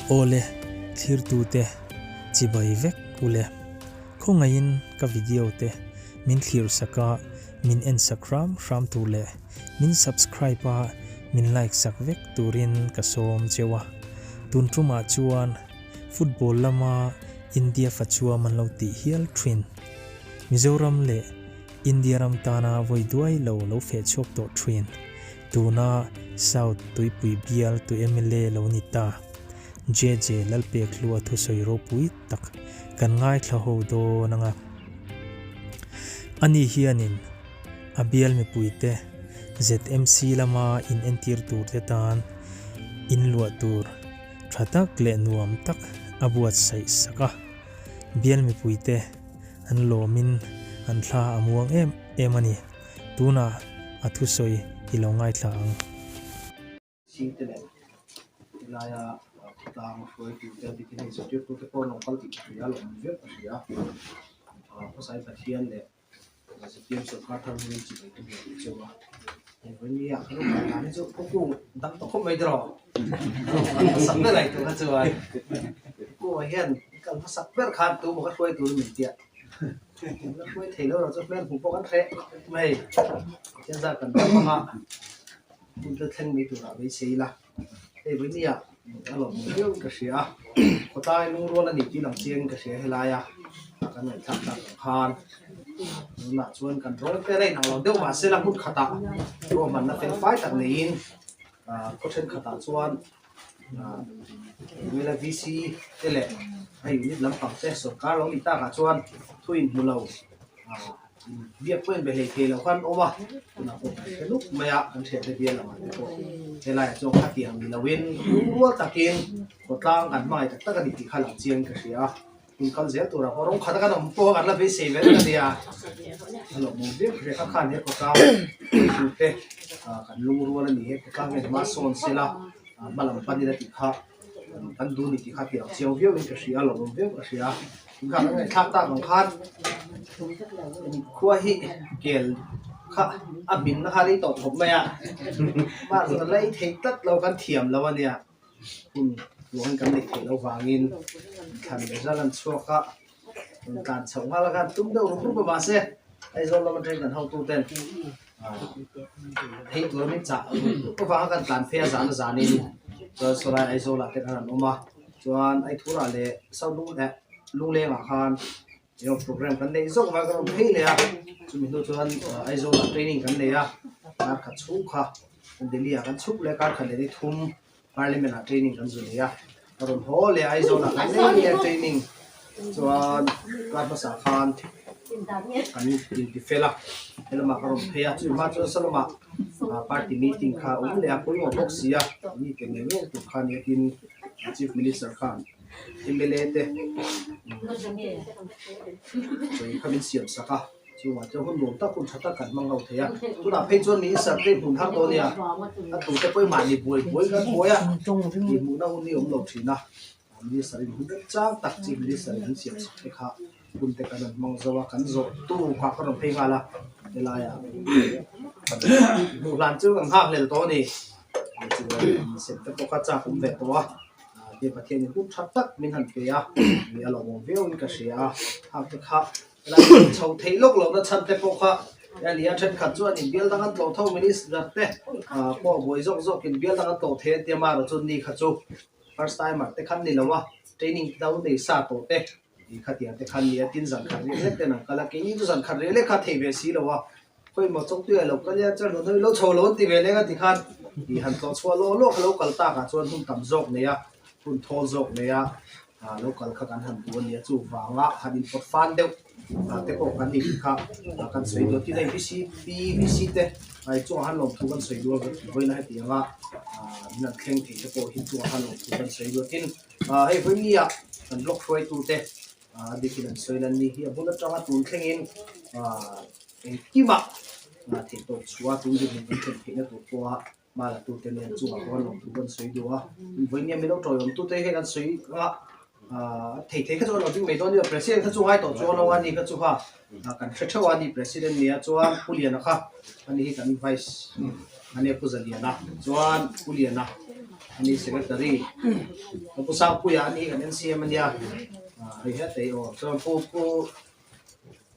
Awle, thlirtute chibai vek ule. Khawngaihin ka video te min thlir sak a, min en sak hram hram tur leh min subscribe a min like sak vek turin ka sawm cheu a. Tun tumah chuan football lama India fachuam an lo tih hial thin. Mizoram leh India ram tana vawi duai lo lo feh chhuak tawh thin. Tuna South Tuipui bial tu mla lo ni ta. JJ Lalpekhlua thusawi ropui tak kan ngaithla ho dawn anga. Ani hianin a bial mipuite ZMC lama in entir turte tan inluah tur tha tak leh nuam tak a buatsaih sak a. Bial mipuite an lawmin an thla a muang em em a ni. Tunah a thusawi i lo ngaithla ang. Chhingte leh helaia khawtlang hruaitute bikin hei zirtirtute pawh an lo kal tih ka hria a, lawmawm viau ka hria. Khawsai Pathian leh zpm sorkar thar hmangin chibai ka hmuh tih chu a. Hei vawinia ka lo kal dan hi chu khawkung dang ta khawp mai tiraw? Kal hmasak ber ai tur kha chuan khawkungah hian kal hmasak ber khan tu maw ka hruai tur min tia. La hruai thei lo erawh chu hmel hmuh pawh kan hreh mai. Pathian zar kan dam ang a. Hun te thleng mai turah beisei ila, hei vawinia a lawmawm viau in ka hria a, khawtlai lungrual a ni tih lang chiangin ka hria helaia kan ngaihthlak tak ang khan tunah chuan kan rawn te rei nang lo deuh mahse la hmun khatah ruahmanna fel fai tak neiin khaw thenkhatah chuan Mela VC te leh a unit lampang te sorkar lo ni takah chuan thu inhmu lo. Biak pawh inbe hlei thei lo khan awm a, tunah pawh kan hre nuk mai a, kan hriat te bial lamah te pawh helaiah chuan khatiang ni loin lungrual takin khawtlang kan hmangaih tak tak a ni tih kha lang chiangin ka hria a, hun kal zel turah pawh rawng khat a kan awm pawh kan la beisei ve reng a nia, a lawmawm viau ka hria kha khan he khawtlang hruaitute kan lungrual a ni, he khawtlang hian hma sawn sela hma lam panin a tih kha kan duh a ni tih kha tih ang chiang viauin ka hria a, lawmawm viau ka hria. Kha kan ngaihthlak tak ang khan khua hi kel kha a hminna kha rei tawh khawp mai a, mah zawh lei thei tlat lo kan thiam lo a nia, hun ruangin kan neih theih loh vangin thlan leh zal an chhuak a, rawn tlan chhoh nghal a khan tum deuh rup rup a mahse Aizawl lam atangin kan hotuten theih tur min chah rup rup avanga kan tlan phei a zan a zanin chuan sawlai Aizawlah te khan an awm a. Chuan Aithurah leh Saulung eh Lunglengah khan eng emaw program kan neih zawk vang kan awm phei leh a, chumi hnu chuan Aizawlah training kan nei a, kar khat chhung kha Delhi ah kan chhuk leh kar khat leh ni thum Parliament ah training kan zu nei a, a rawn haw leh Aizawlah kan nei leh a training chuan kar hmasa khan kan inti fel a, helamah ka rawn phei a, chumi hma chuan Salomah party meeting kha a awm leh a, pawimawh bawk si a, mite ngei ngei tur kha nia tin. Chief Minister khan mla te sawi kha min siam sak a, chungah chuan hun nuam tak hun tha tak kan hmang ho thei a, tunah phei chuan Minister te hmun har dawn nia, a tute pawh i mahni buai buai kan buai a, tihhmuhna hun hi a awm lo thin a, Minister in hun remchang tak Chief Minister in an siam sak te kha hun te kan rawn hmang zo a, kan zawh tu kha ka rawn phei nghal a, helaiah hmuh hlan chu kan nghak hlel tawh a ni. Sem te pawh kha chak awm ve tawh a, tia Pathianin hun tha tak min han pe a, mi a lawmawm viauin ka hria a, hang te kha helai chho theih lawk lohna chhan te pawh kha a ni a, thenkhat chuan inbial dang an tlawh tho minister te pawh buai zawk zawkin bial dang an tlawh thei an tia amaherawh chu ni kha chu first timer te khan ni lo a, training te lo nei sa tawh te. Tih kha tiang te khan nia tin zan khat rih lek ten an kal a, keini chu zan khat rih lek kha thei ve si lo a, khawi maw chawngtuia lo kal ila chuan rawn lo chho lo an ti ve leng a ti khan tih han tlawh chhuah lawh lawh kha lo kal tak ah chuan hun tam zawk nei a, hun thawl zawk nei a lo kal kha kan han duh a nia chuvanga han inpawt fan deuh te pawh kan ni tih kha kan sawi duh a, tin hei VCP VC te chungah khan lawmthu kan sawi duh a vawiin a hetiang a min han thleng thei te pawh hi chungah khan lawmthu kan sawi duh a, tin. Hei vawinia kan block hruaitute a bikin an sawi lan ni hi a bul atanga tun thlengin engkimah theih tawp chhuah a tun dinhmun kan thlen theihna tur pawha hma la tute nen chungah pawh an lawmthu kan sawi duh a. Vawinia min lo tawiawmtute hian an sawi anga thei thei kha chu an lo ding mai dawn a ni lo, President kha chu ngai tawh chuang lo a ni kha chu kha kan hre theuh a ni President nia chuan Pu Liana kha ani hi kan Vice a nia Pu Zaliana chuan Pu Liana. Ani secretary ka pu Sangpuia ani kan NCM ania hei hetei aw chuan pu pu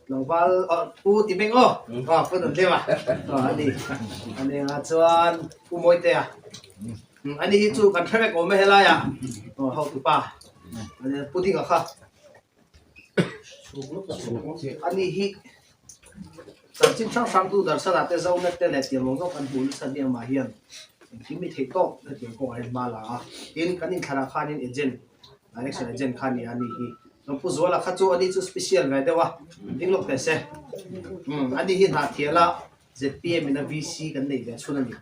tlangval aw pu ti beng aw aw pu nun tlem a aw ani ani anga chuan pu Mawitea ani hi chu kan hre vek awm e helai ah aw hotupa ani pu Dinga kha ani hi Chanchin hrang hrang tu Darsana te Zonet te leh tiang lawng zawk kan hmuh nasa hniam ah hian engkim mi theih tawk hetiang kawngah hian hma la a, tin kan inthlanah khanin agent, election agent kha a ni a ni hi. Chuan Pu Zuala kha chu ani chu special ve deuh a, ding lawk teh se. Umm ani hi Hnahthial a zpm in a VC kan neih ve chhun a ni.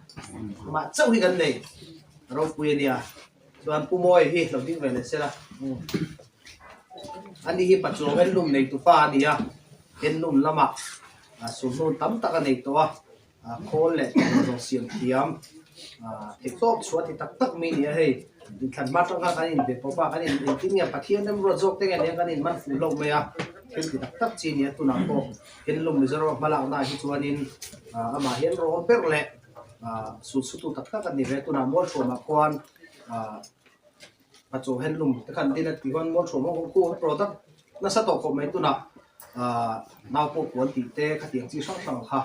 Amah chauh hi kan nei ropui a nia. Chuan Pu Mawia hi lo ding ve leh se la. Umm. Ani hi Pachuau Handloom neitupa a ni a, Handloom lamah sulhnu tam tak a nei tawh a, khawl leh thawmhnaw siam thiam theihtawp chhuah ti tak tak mi a ni a hei. Inthlan hma atang khan kan inbe pawp a, kan in engtin nge Pathian remruat zawk te nge nia kan inman fuh hlauh mai a, thil ti tak tak chi a ni a tunah pawh Handloom Mizoram hmalakna ah hi chuanin amah hian rawl ber leh sulsutu tak tak a ni ve tunah Mualthuamah khuan A chaw handloom te khan din a tih huan mual thuam ho khu product nasa tawh khawp mai tunah ahh nau pawh puan tih te khatiang chi hrang hrang kha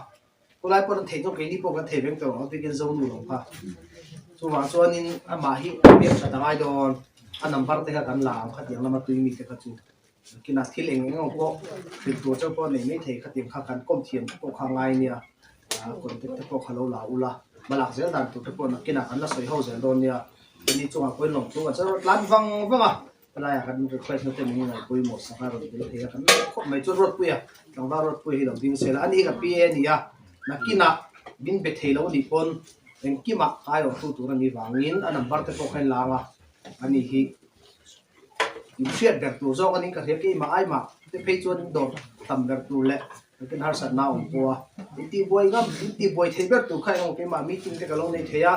khawlai pawh an theih chuan keini pawh kan thei veng tawh ang bikin zo nu lo kha chuvang chuanin amah hi biak that a ngai dawn a number te kha kan la ang khatiang lama tui mi te kha chu kinah thil eng eng ang pawh hrilh tur chauh pawh a nei maithei khatiang kha kan kawm thiam te pawh kha a ngai nia ah contact te pawh kha lo la ula hmalak zel dan tur te pawh nakinah kan la sawi ho zel dawn nia. Ani chungah pawhin lawmthu kan sawi tlan vang vang a, helaiah kan request na te min ngaih pawimawh sak a rawn tel thei a, kan lawm khawp mai chuan Ruatpuia tlangval Ruatpuia hi lo ding sel a, ani hi ka PA a ni a, nakinah min be thei lo anih pawn engkimah ka aiawhtu tur a nih vangin a number te pawh kha in lang a, ani hi in hriat ber tur zawk a ni ka hria keimah aimah te phei chuan in dawr tam ber tur leh Nakin harsatna a awm pawh a, in tihbuai ngam, in tihbuai theih ber tur kha eng keimah meeting te ka lo nei thei a,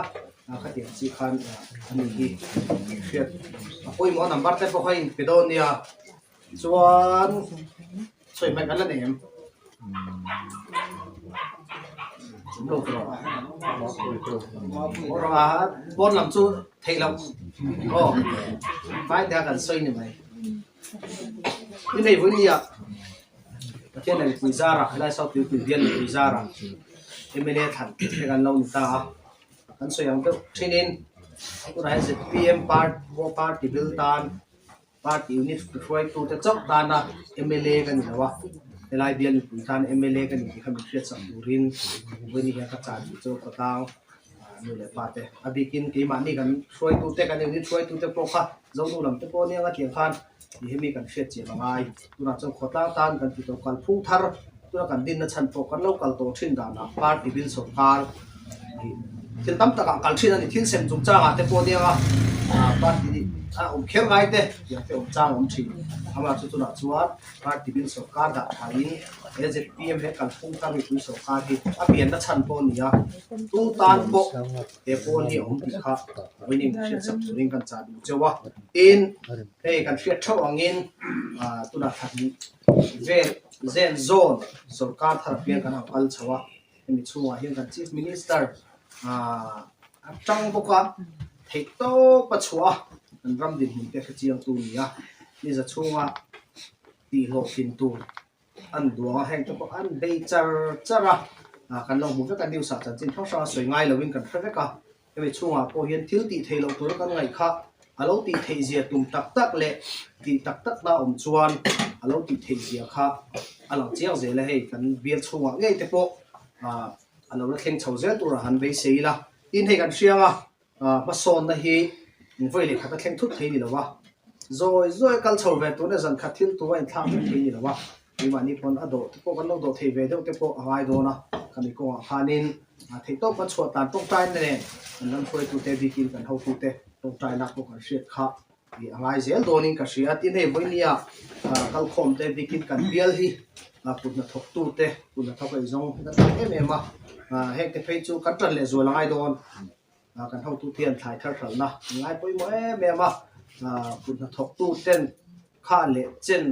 khatiang chi khan a ni hi hriat a pawimawh number te pawh kha in pe dawn nia chuan sawi hmaih kan la nei em? Awm lo tawh a, pawn lam chu theih loh aw hmai te kha kan sawi ni mai. I nei vawi nia. Pathian leh mipui zarah helai South Tuipui bial mipui zarah mla thlan te kan lo ni ta a, kan sawi ang deuh thinin tunah hian zpm party bil tan party unit hruaitute chauh tana mla ka ni lo a, helai bial mipui tan mla ka ni tih kha min hriatsak turin vawiin hian ka chah duh chu khawtlang nu leh pa te a bikin keimahni kan hruaitute kan unit hruaitute pawh kha Zonu lam te pawh nia nga tiang khan tih hi mi kan hriat chian a ngai. Tunah chuan khawtlang tan kan ti tawh kalphung thar tuna kan dinna chhan pawh kan lo kal tawh thin danah party bil sawrkar ih thil tam takah kal thin a ni. Thil sem chungchangah te pawh nia nga party a awm kher ngai te tiang te awm chang a awm thin. Amah chu tunah chuan party bil sawrkar dah thain he zpm he kalphung thar mipui sawrkar hi a pianna chhan pawh a ni a, tu tan pawh he pawl hi a awm tih kha vawiin hriatsak turin kan chah duh cheu a. Tin, hei kan hriat theuh angin tunah thla hnih vel zen zawn sorkar thar pian kan han kal chho a, hemi chhungah hian kan Chief Minister a tang bawk a, theih tawp a chhuah a, kan ram dinhmun te hrechiangtu ni a, ni za chhunga tihhlawhtlin tur An duang a, heng te pawh an bei char char a, kan lo hmu vek a, news ah chanchin hrang hrang a sawi ngai lovin kan hre vek a, hemi chhungah pawh hian thil tih theih loh tura kan ngaih kha a lo tih theih zia tum tak tak leh tih tak tak na awm chuan a lo tih theih zia kha a lang chiang zel a, hei kan bial chhungah ngei te pawh a lo la thleng chho zel turah han beisei ila, tin hei kan hriang a. Hmasawnna hi vawi leh khat a thleng thut thei ni lo a, zawi zawi a kal chho ve tuna zan khat thil tu a inthlak vek thei ni lo a, keimahni pawn a dawh te pawh kan lo dawh thei ve deuh te pawh a ngai dawn a, khami kawngah khanin theihtawp kan chhuah tan tawngtaina nen kan ram hruaitute bikin kan hotute tawngtaina pawh kan hriat kha a ngai zel dawnin ka hria. Tin hei vawinia kalkhawm te bikin kan bial hi kut hnathawktute kut hnathawk ei zawng kan tam em em a, heng te phei chu kan tan leh zual a ngai dawn. Kan hotute hian thlai thar hralhna an ngai pawimawh em em a, kut hnathawktu ten kha leh chen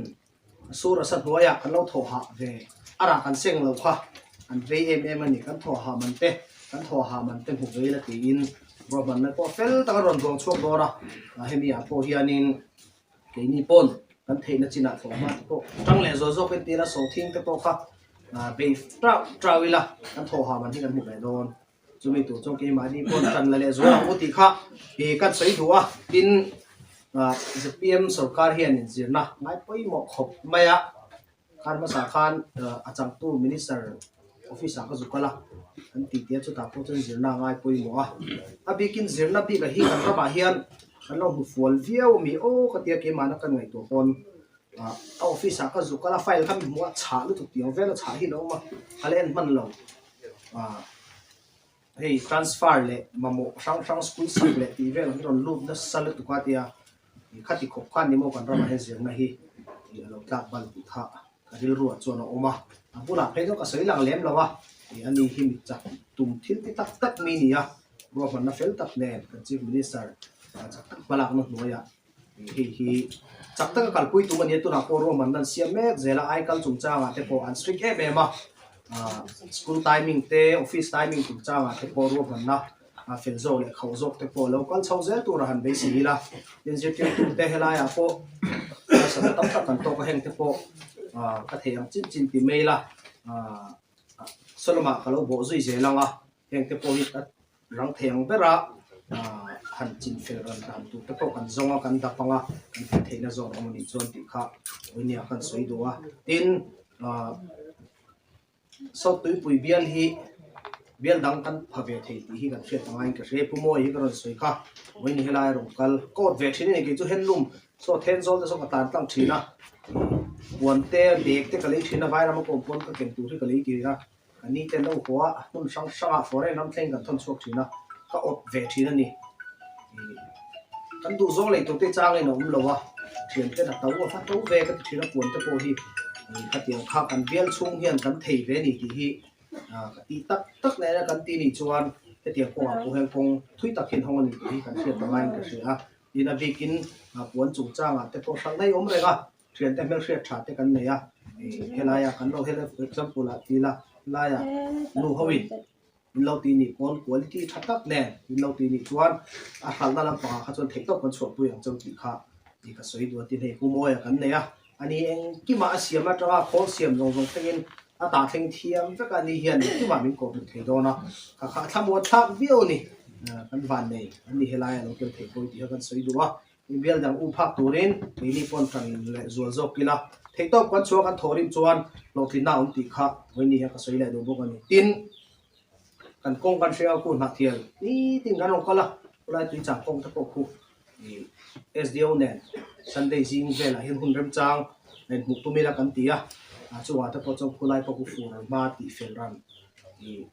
sur a sa hnuaiah kan lo thawh hah ve a rah kan seng lo kha an vei em em a ni. Kan thawh hah man te, kan thawh hah man te hmu ve ila tiin Ruahmanna pawh fel taka rawn duang chhuak dawn a, hemi ah pawh hianin keini pawn kan theihna chinah thlawhhma te pawh tang leh zawh zawk entir a sawhthing te pawh kha bei trauh trauh ila kan thawhhah man hi kan hmu ve dawn. Chumi tur chuan keimahni pawn tan la leh zual ang u tih kha kan sawi duh a, tin zpm sorkar hian inzirna ngai pawimawh khawp mai a. Khan hmasa khan a changtu Minister office ah ka zu kal a, an tih tia chutah pawh chuan zirna a ngai pawimawh a. A bikin zirna bikah hi kan ramah hian kan lo hmu fual viau a mi aw ka tia keimahna kan ngaihtuah pawn a office ah ka zu kal a, file kha mi hmuh a chhah lutuk tih ang vel a chhah hi a lo awm a, ka la en hman lo. Hei transfer leh mamawh hrang hrang school sak leh tih vel ang hi rawn lut nasa lutuk a tia. Khati khawp khan ni maw kan ramah hian zirna hi a lo tlak bal tih kha ka rilruah chuan a awm a, a bulah phei chuan ka sawi lang lem lo a, ani hi mi chak tum thil ti tak tak mi ni a, ruahmanna fel tak nen kan Chief Minister chak tak hmalakna hnuaiah hei hi chak taka kalpui tum a ni a, tunah pawh ruahmanna an siam mek zel a, aikal chungchangah te pawh an strict em em a, school timing te office timing chungchangah te pawh ruahmanna a fel zawk leh khauh zawk te pawh lo kal chho zel tur a han beisei ila. Tin zirtirtu te helaiah pawh harsatna tam tak kan tawk a heng te pawh ah ka theih ang chin chin ti mai ila ah saw lamah ka lo bawh zui zel ang a, heng te pawh hi a rang thei ang bera ah han chin fel ran dan tur te pawh kan zawng a kan dap ang a kan tih theihna zawk awm a nih chuan tih kha Awini ah khan sawi duh a. Tin ah. South Tuipui bial hi bial dang kan pha ve thei tih hi kan hriat angaiin ka hria. Pu Mawi hi ka rawn sawi kha, vawiin helai a rawn kal coat ve thin a ni. Kei chu handloom saw then zawl te saw ka tlan tlang thin a, puan te bag te ka lei thin a, vai rama pawh pawn ka ken tur hi ka lei thin a, ka ni ten lo haw a, hmun hrang hrangah foreign ram thleng kan thawn chhuak thin a, ka awt ve thin a ni. Kan duh zawng lei tur te changin a awm lo a, thian ten a to a va to ve ka ti thin a, puan te pawh hi khatiang kha kan bial chhung hian kan thei ve a ni tih hi ka tih tak tak nen a kan ti nih chuan hetiang kawngah pawh hian kawng thui tak hian hawng a ni tih hi kan hriat ta ngaiin ka hria a, tin a bikin puan chungchangah te pawh hrang daih awm reng a, thian te hmelhriat tha te kan nei a, helaia kan lo hel example ah ti ila helaia nu ho in. Min lo tih nih pawn quality tha tak nen min lo tih nih chuan a hralhna lampangah kha chuan theihtawp kan chhuahpui ang cheu tih kha tih ka sawi duh a tin hei Pu Mawia kan nei a, ani engkimah a siam atanga khawl siam zawng zawng thlengin a tah thleng thiam vek a, ani hian engkimah min kawh duh thei dawn a, kha kha a thlamuan thlak viau a ni, kan van nei an ni helai a lo tel thei pawi tih kha kan sawi duh a. Bial dang u phak turin keini pawn tan leh zual zawk ila theihtawp kan chhuah kan thawh rim chuan hlawhtlinna a awm tih kha vawiin hian ka sawi leh duh bawk a ni. Tin, kan kawng kan hria khu hnahthial nitin kan rawn kal a, khulai tuichang kawng te pawh khu ih SDO nen Sunday zing velah hian hun remchang nen hmuh tum ila kan ti a, chungah te pawh chuan khulai pawh khu fur hma tih fel ran ih.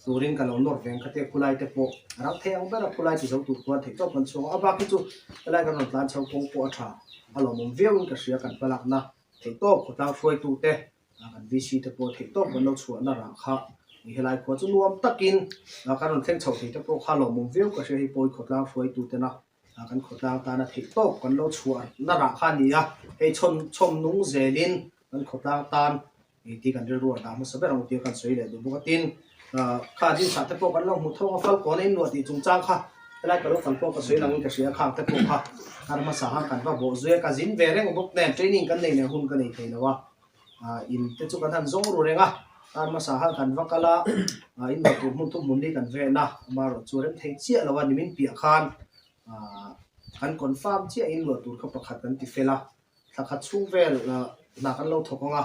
Turin ka lo nawr veng kha te khulai te pawh a rang thei ang ber a khulai ti zo tur khuan theih tawp kan chhuak a, a bak hi chu helai kan rawn tlan chho kawng pawh a tha a lawmawm viauin ka hria kan hmalakna theih tawp khawtlang hruaitu te kan VC te pawh theih tawp kan lo chhuahna rah kha helai khua chu nuam takin kan rawn thleng chho thei te pawh kha lawmawm viau ka hria hei pawi khawtlang hruaitu tena kan khawtlang tana theih tawp kan lo chhuahna rah kha a ni a, hei chhawn chhawm nung zelin kan khawtlang tan Tih kan rilru a dah hmasa ber ang tih kan sawi leh duh bawk a. Tin, kha dingchah te pawh kan lo hmu thawng a, Falkawn a inluah tih chungchang kha helai ka lo kal pawh ka sawi langin ka hria a, khang te pawh kha kar hmasa khan kan va bawh zui a, ka zin ve reng bawk nen training kan nei nen hun ka nei thei lo a, in te chu kan han zawng ru reng a, kar hmasa khan kan va kal a, inluah tur hmun thum hmun li kan ven a, amaherawh chu rem thei chiah lo a, nimin piah khan kan confirm chiah inluah tur kha pakhat kan ti fel a. Thla khat chhung vel hna kan lo thawk ang a,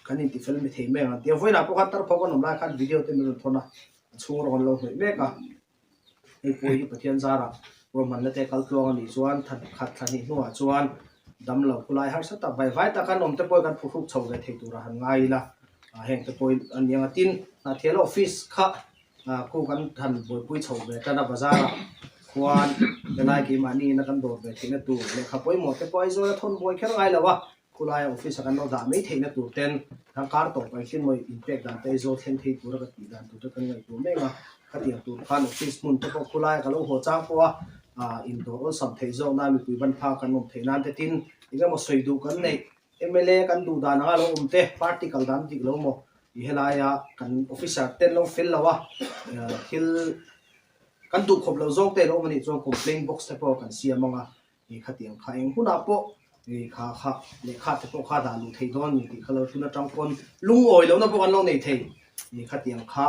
kan inti fel mi thei mai ang an ti a. Vawiinah pawh khan tarpho kan awm lai khan video te min rawn thawn a, a chhung rawng an lo hnawih mek a. Hei pawh hi Pathian zarah ruahmanna te kal tluang a nih chuan thla khat thla hnih hnuah chuan damlo khulai harsa tak vai vai taka an awm te pawh hi kan phuhruk chho ve thei turah han ngai ila, heng te pawh hi a ni ang a. Tin, Hnahthial office kha Khu kan han buaipui chho ve tan a bazar ah khuan helai keimahni ina kan dawr ve theihna tur lehkha pawimawh te pawh Aizawl a thawn buai kher ngai lo a, khulai office a kan lo dah mai theihna tur ten kan kar tawp ah engtin maw inpek dan te Aizawl thleng thei tura ka tih dan tur te kan ngaihtuah mek a, khatiang tur khan office hmun te pawh khulai ka lo haw chang pawh a indawr awlsam theih zawk nan mipui ban phak kan awm theih nan te tin engemaw sawi duh kan neih mla kan duh dan anga lo awm te party kal dan dik lo maw. I helaia kan officer te an lo fel lo a, thil Kan duh khawp lo zawng te lo awm a nih chuan complaint box te pawh kan siam ang a, i khatiang kha eng hunah pawh i kha kha lehkha te pawh kha dah luh theih dawn a ni tih kha lo thun atang pawn lungawi lohna pawh kan lo nei thei. I khatiang kha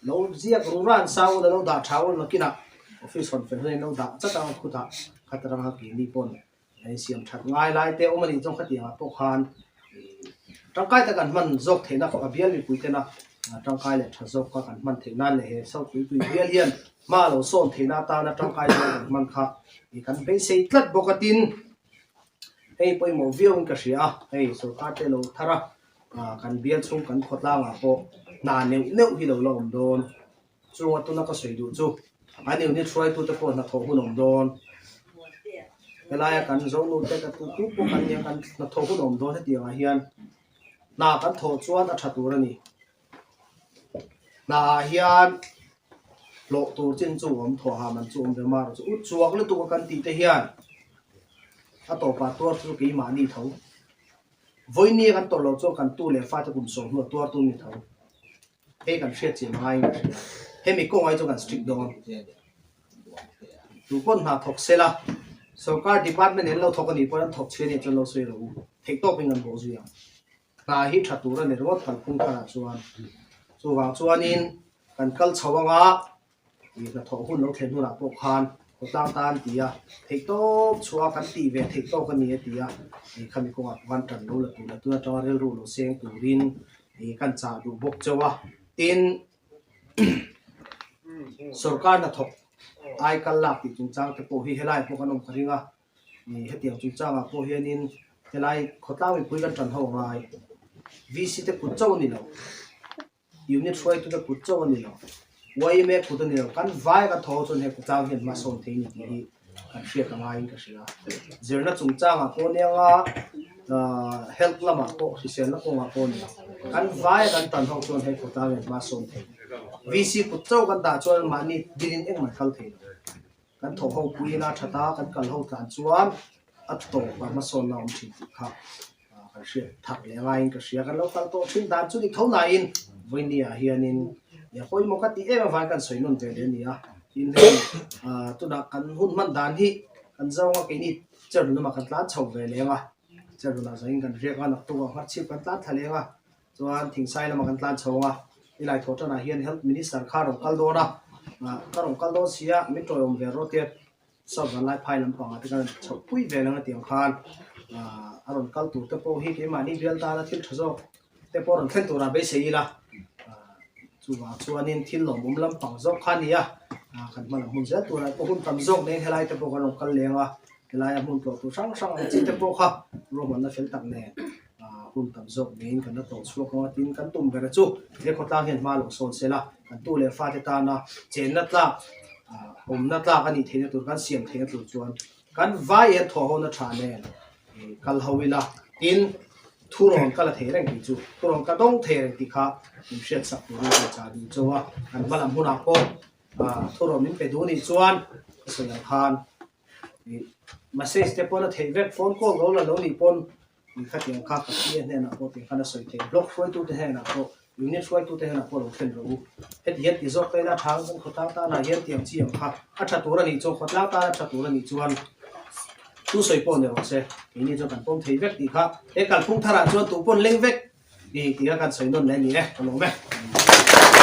lo ziak ru ran sa ula lo dah tha ula nakinah office hawn fel hunin lo dah chat ang khutah khataranga keini pawn A insiam that ngai lai te awm a nih chuan khatiang ah pawh khan tangkai tak an hman zawk theihna a bial mipui tena tangkai leh tha zawk kha kan hman theih nan leh he South Tuipui bial hian hma lo sawn theihna atana tangkai zawk an hman kha kan beisei tlat bawk a tin hei pawimawh viau in ka hria a hei sorkar te lo thar a kan bial chhung kan khawtlang ah pawh hna neuh neuh hi lo la awm dawn. Chunga tuna ka sawi duh chu an unit hruaitute pawh hnathawh hun awm dawn. Helaia kan Zonu te ka tu tu pawh kan nia kan hnathawh hun awm dawn hetiang ah hian hna kan thawh chuan a tha tur a ni. Hna ah hian hlawh tur chin chu awm thawh ha man chu awm ve mar chu u chuak lutuk a kan tih te hian a tawpah tuar chu keimahni tho. Vawinia kan tawrh loh chuan kan tu leh fate kum sawm hnuah tuar tur ni tho. Hei kan hriat chian ngaiin ka hria. Hemi kawngai chu kan strict dawn. Tu pawn hna thawk sela, sorkar department in lo thawk a nih pawhin an thawk chhian nih chuan lo sawi rawh u. Theih tawpin kan bawh zui ang. Hna hi tha tur a ni ringawt kalphung tharah chuan. Chuvang chuanin kan kal chho anga Ih hnathawh hun lo thlen hunah pawh khan khawtlang tan ti a, theihtawp chhuah kan tih ve theih tawk a ni a ti a, ih khami kawngah pawh khan tan lo la tur la tun atanga rilru lo seng turin ih kan chah duh bawk chauh a, tin sorkar hnathawk ai kal lak tih chungchang te pawh hi helai pawh kan awm ka ring a, ih hetiang chungchangah pawh hianin helai khawtlang mipui kan tan ho angai VC te kut chauh a ni lo. Unit hruaitute kut chauh a ni lo, yma kut a ni lo, kan vai kan thaw chuan he kutlang hian hma sawn thei a ni tih hi kan hriat a ngaiin ka hria. Zirna chungchangah pawh nia nga, health lamah pawh hriselna kawngah pawh nia, kan vai kan tan ho chuan he khawtlang hian hma sawn thei. VC kut chauh kan dah chuan mahni dilin engmah kal thei lo. Kan thawh ho puiin a that a, kan kal ho tlan chuan a tawp a hmasawnna a awm thin tih kha kan hriat thak leh ngaiin ka hria. Kan lo kal tawh thin dan chu ni tho nain vawinia ah hianin pawimawh ka tih em avangin kan sawi nawn ve leh a ni a. Tin hei tunah kan hun hman dan hi kan zawng a keini cherhlun lamah kan tlan chho ve leng a, cherhlun ah zain kan riak a, naktuk ah ngharchhip kan tlan thla leng a. Chuan Thingsai lamah kan tlan chho ang a, helai thawh tanah hian Health Minister kha a rawn kal dawn a, ka rawn kal dawn si a, min tawiawm ve rawh tia South Vanlaiphai lampangah te khan chhoh pui ve lang a tiang khan a rawn kal tur te pawh hi keimahni bial tana thil tha zawk te pawh rawn thlen turah beisei ila, chuvang chuanin thil lawmawm lampang zawk kha a ni a, kan hma lam hmun zel turah pawh hun tam zawk nen helai te pawh kan rawn kal leng a, helaia hmun tlawh tur hrang hrang ang chi te pawh kha ruahmanna fel tak nen. Hun tam zawk ngeiin kan la tawh chhuak ang a, tin kan tum ber chu he khawtlang hian hma lo sawn sela, kan tu leh fate tana chenna tlak, awmna tlak a nih theihna tur kan siam theihna tur chuan kan vai en thawh hona tha nen kal ho ila, tin thurawn ka la thei reng tih chu thurawn ka dawng thei reng tih kha min hriatsak turin ka chah duh chauh a, kan hma lam hunah pawh thurawn min pe duh anih chuan ka sawi ang khan message te pawn a theih vek, phone call lo la lo nih pawn Ni khatiang kha ka pi a hnenah pawh tiang khan a sawi thei. Block hruaitute hnenah pawh, unit hruaitute hnenah pawh lo thlen rawh u. Heti hian ti zawk ta ila tha ang chuan khawtlang tanah hian tiang chi ang kha a tha tur a nih chuan khawtlang tana tha tur a nih chuan tu sawi pawh ni rawh se. Keini chuan kan pawm thei vek tih kha he kalphung tharah chuan tu pawn leng vek ni tih kha kan sawi nawn leh a ni e, ka lawm e.